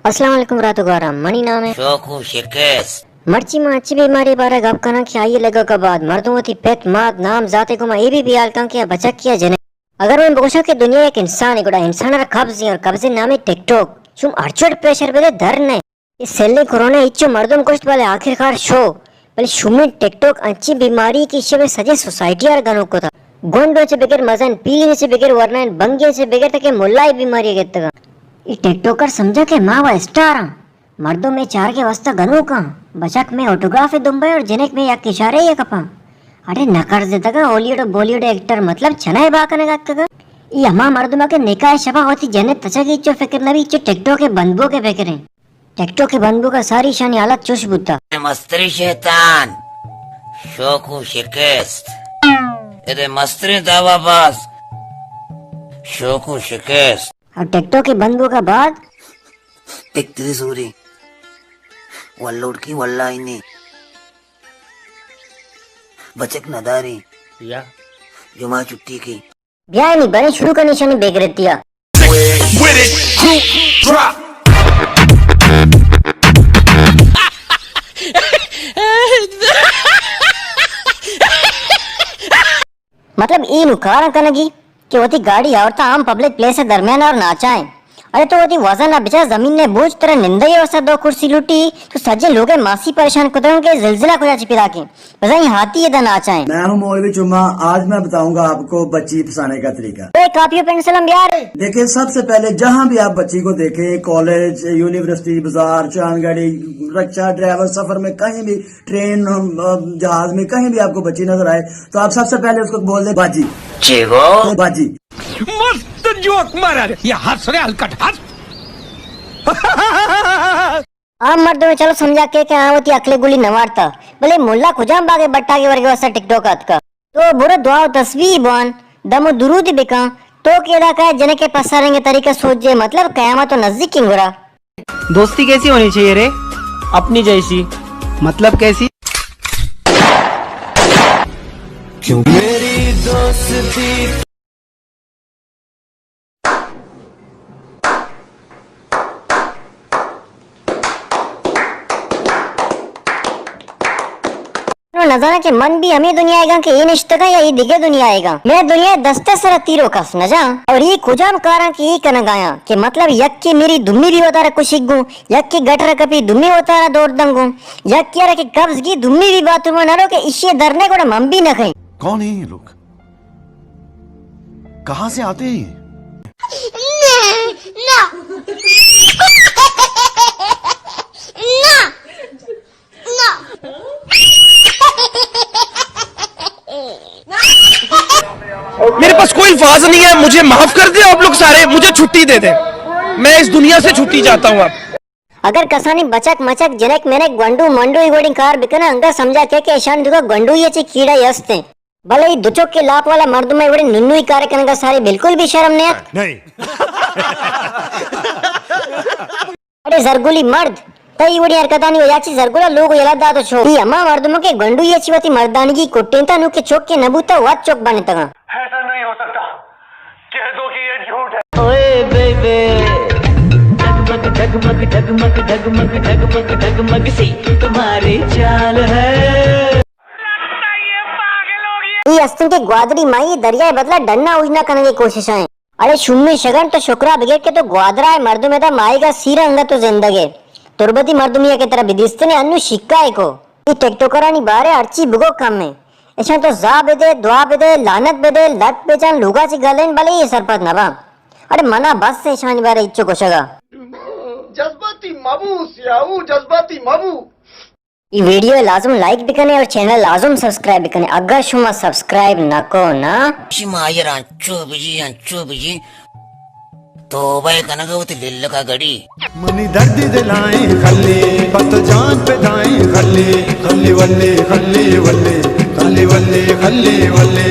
السلام علیکم برات و گوارا، منی نام ہے شوکو شکست۔ مرچی ما اچی بیماری بارے گپ کناں کہ آئی لگگ ءَ بعد مردم وتی پت، مات، نام، ذات ءَ گوما اے بھی بیال کن کہ آ بچک یا جنک۔ اگر من بگوشاں کہ دنیا یک انسانے، گڑا انسان را قبض اور قبض نام ٹک ٹاک، چون ہر چوٹ پریشر بدے در نہ۔ اے سیلیں کرونا ہچو مردم کشت، بلے آخر کار شو۔ بلے شومیں ٹک ٹاک انچیں بیماری کہ ایشی ءَ سجیں سوسائٹی ءَ گنوک کتا۔ گونڈو چہ بگر، مزن پیریں چہ بگر، ورنائیں بنگیں چہ بگر، تکہ ملا ءَ بیماری گپتگا۔ اے ٹک ٹاکر سمجھا کہ ما وا اسٹار آں۔ مردم مئے چارگ ءِ واسطہ گنوک آں۔ بچک مئے آٹوگراف ءِ دمبا اور جنک مئے یک اشارے ءَ کپاں۔ اڑے نہ قرض دتگا، ہالی ووڈ و بالی ووڈ ایکٹر مطلب چنائے با کنگا اتکگا۔ اے ہما مردم کہ نکاح ءِ شپا وتی جن ءِ تچگ ءِ ہچو فکر نہ بی، چو ٹک ٹاک ءِ بند بوگ ءِ فکر ایں۔ ٹک ٹاک ءِ بند بوگ ءَ ساری ایشانی حالت چوش بوتا۔ اے مستریں شیطان، شوکو شکست۔ اے دے مستریں دعوی باز، شوکو شکست۔ اور ٹک ٹاک ءِ بند بوگ ءَ بعد پکتری سوری، ولوڑکی ولائی نے، بچک نداری، یا جمعہ چھٹی کی۔ بیا نی بریں شروع کنیں ایشانی بے غیرتی ءَ۔ مطلب اے نوں کاراں کنگی کہ وتی گاڑی آورتا عام پبلک پلیس ءِ درمیان ءَ اور ناچائیں۔ ارے تو وتی وزن ءَ بچار، زمین ءِ بوجھ ترا نندگ ءِ واسطہ دو کرسی لٹی، تو سجیں لوگ ءَ ماسی پریشان کتگاں کہ زلزلہ کجا چہ پیداکیں۔ بزاں اے ہاتی ادا ناچائیں۔ میں ہوں مولوی چما، آج میں بتاؤں گا آپ کو بچی پھنسانے کا طریقہ۔ اے کاپی و پینسل ہم بیار۔ دیکھیں، سب سے پہلے جہاں بھی آپ بچی کو دیکھیں، کالج، یونیورسٹی، بازار، چان گاڑی، رکشہ، ڈرائیور، سفر میں کہیں بھی، ٹرین، ام، ام، جہاز میں کہیں بھی آپ کو بچی نظر آئے تو آپ سب سے پہلے اس کو بول دیں، باجی۔ چی گو؟ باجی۔ مست جوک مارا رے، یہ ہنس رے ہلکٹ ہنس۔ عام مردم چلو سمجھا کہ، کہ آ وتی عقل گلی نہ وارتا، بلے ملا کجام باغ بٹا کے ورگے واسطہ ٹک ٹاک آتکا؟ تو برو دعا و تسبیح بوان، دم و درود بکن، تو کہ ادا کا جنک ءِ پسارنگ ءِ طریقہ سوچ جے، مطلب قیامت و نزدیک انگورا۔ دوستی کیسی ہونی چاہیے رے؟ اپنی جیسی۔ مطلب کیسی؟ کیوں؟ میری دوستی۔ نو نزاناں کہ من بھی ہمے دنیا ءَ گاں کہ اے نشتگاں یا اے دگہ دنیا ءَ گاں۔ مئے دنیا ءِ دست ءِ سرا تیر و کس نہ جاں۔ اور اے کجام کاراں کہ اے کنگ آیاں کہ مطلب یکے مری دومی بھی وتارا کشیگ گوں، یکے گٹر ءَ کپی دومی وتارا دور دنگوں، یکے ءَ را کہ قبض گی دومی بھی باتھ روم ءَ نہ رو کہ ایشی ءَ در نہ گڑا من بھی نہ کھیں۔ کون ہیں یہ لوگ؟ کہاں سے آتے ہیں یہ؟ نہ، نہ۔ نہ۔ میرے پاس کوئی الفاظ نہیں ہے، مجھے معاف کر دیں آپ لوگ سارے، مجھے چھٹی دے دیں، میں اس دنیا سے چھٹی چاہتا ہوں اب۔ اگر کسانی بچک مچک، جنک منک، گونڈو منڈو ای وڑیں کار بکناں، انگا سمجھا کہ، کہ اشانی دگا گونڈوئی ءَ چہ کیڑا است ایں۔ بلے ای دو چک ءِ لاپ والا مردم ءِ وڑیں ننوئی کار کنگا سارے بالکل بھی شرم نیات۔ نہیں۔ اڑے زرگلی مرد، تئی وڑیں حرکتانی وجہ چی زرگلا لوگ یلہ دات و شو۔ ای ہما مردم کہ گونڈوئی ءَ چی وتی مردانگی کٹینتا، نو کہ چک کہ نبوتا وت چک بنتگاں۔ ایسا نہیں ہو سکتا۔ کہہ دو کہ یہ جھوٹ ہے۔ اوئے بیبے، ڈگمگ، ڈگمگ، ڈگمگ، ڈگمگ، ڈگمگ، ڈگمگ سی تمہاری چال ہے۔ اے استیں کہ گوادری ماہی دریائے بدلا ڈنا اوژنا کنگے کوشش آئیں۔ اڑے شومیں شگن تو شکرا بگر کہ تو گوادرائے مردم ادا ماہیگا سیر انگت تو زندگے۔ تربتی مردمی کہ ترا بدیستنے انو شکا کو۔ اے ٹک ٹوکرانی بارے ہرچی بگو کم ہے۔ اشاں تو زا بدے، دعا بدے، لعنت بدے، لٹ بجن، لوگا چی گلین، بلے اے سرپد نباں۔ اڑے منا بس اشانی بارے اچو گوشگا۔ جذباتی مبو سیاہو، جذباتی مبو۔ ای ویڈیو لازم لائک بکنے اور چینل لازم سبسکرائب بکنے، اگر شما سبسکرائب نکو نا۔ شما آئیر انچو بجی، انچو بجی، توبہ کنگا وتی للکا گڑی۔ منی درد دلائیں خلی، پت جان پہ دائیں خلی، خلی ولی، خلی ولی، خلی ولی، خلی ولی۔